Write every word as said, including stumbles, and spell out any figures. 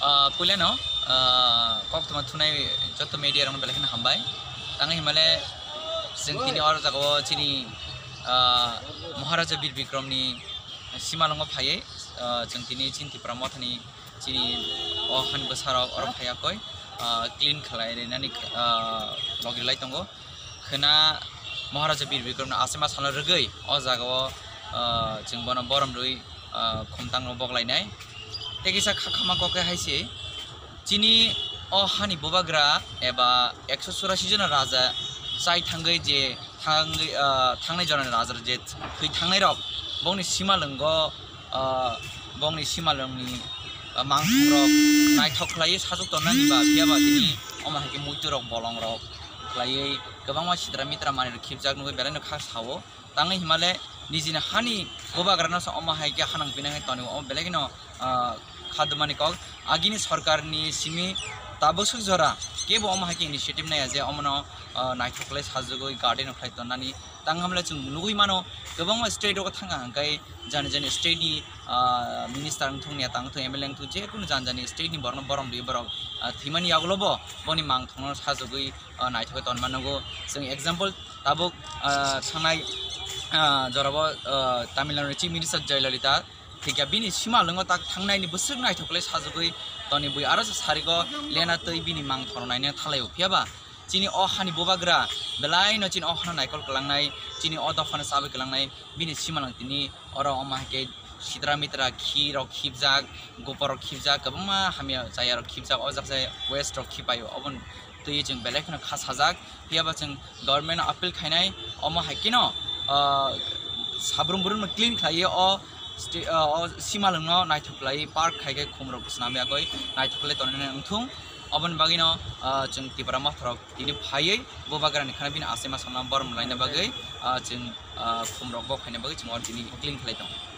Ah, puilano, ah, koktwma thunai joto media rokno belai kheno hambai. Tangwi himale, chwng tini oro jagao chini, ah, Maharaja Bir Bikramni simalwngo phaiwi, ah, chwng tini chini Tipra Mothani chini o hani bwsarok oro phaiya koi, ah, clean khlai rinani, ah, logi lai tongo. Khwna Maharaja Bir Bikramno aswk ma salno rwgwi o jagao, ah, chwng bono borom rwi, ah, khumtangno boklainai. Tei kisa kha khama kok khe hai se, chini o hani bubagra eba ekso churasi jona raja chai thangwi je thangwi, ah, thangnai jona raja je thwi thangnai rok bongni simalwngo, ah, bongni simalwngni, ah, mangthungrok naithok khlaiwi sajwk tonnani ba phiya ba tini omo hai khe muiturok bolongrok khlaiwi kwbangma sitra mitra manwirok khibjak nugwi belaino kha sao. Tangwi himale nijini hani bubagrano se omo hai khe hanang pinang khe tonwi omo belai kheno, ah, khadumani kok. Agini sorkarni simi tabuk swk jora kebo omo hai khe initiative naiya je omono, ah, naithok khlai sajwgwi garden rok khlai tonnani. Tang hamle chwng nugwi mano, kwbangma state rogo thangkha hwnkhe jani jani state ni, ah, minister wngthung, neta wngthung, M L A wngthung, je kunu jani jani state ni borokno borom rwi borok, ah, thwimani yagulo bo boni mangthokno sajwgwi, ah, naithok khe tonma nugo. Chwng example tabuk, ah, thangnai, ah, jorabo, ah, Tamil Nadu ni Chief Minister Jayalalitha thwikha bini simalwngo tak thangnaini bwswk naithok khlai sajwgwi toni bui aro se sarigo lena twi bini mangthorno naina thalaio. Phiya ba chini o hani bubagra belaino chini o hano naikol kwlangnai, chini o dophano chabai kwlangnai, bini simalwng tini oro omo hai khe sitra mitra khi rok khibjak, gopor rok khibjak, kwbangma hamya chaya rok khibjak, o jak se waste rok khipaio, oboni twi chwng belai kheno kha sajak. Phiya ba chwng government no appeal khainai, omo hai kheno, ah, sabrum brum no clean khlaiwi o sti-, ah, o simalwng no naithok khlaiwi park khai khe khum rok swnam yagwi naithok khlai tonwi wngthung. Oboni bagwi no, ah, chwng Tipra Motha rok tini phaiwi bubagra ni khana bini asai ma samna borom laina bagwi, ah, chwng, ah, khum rok bo khaina bagwi chwng oro tini clean khlai tongo.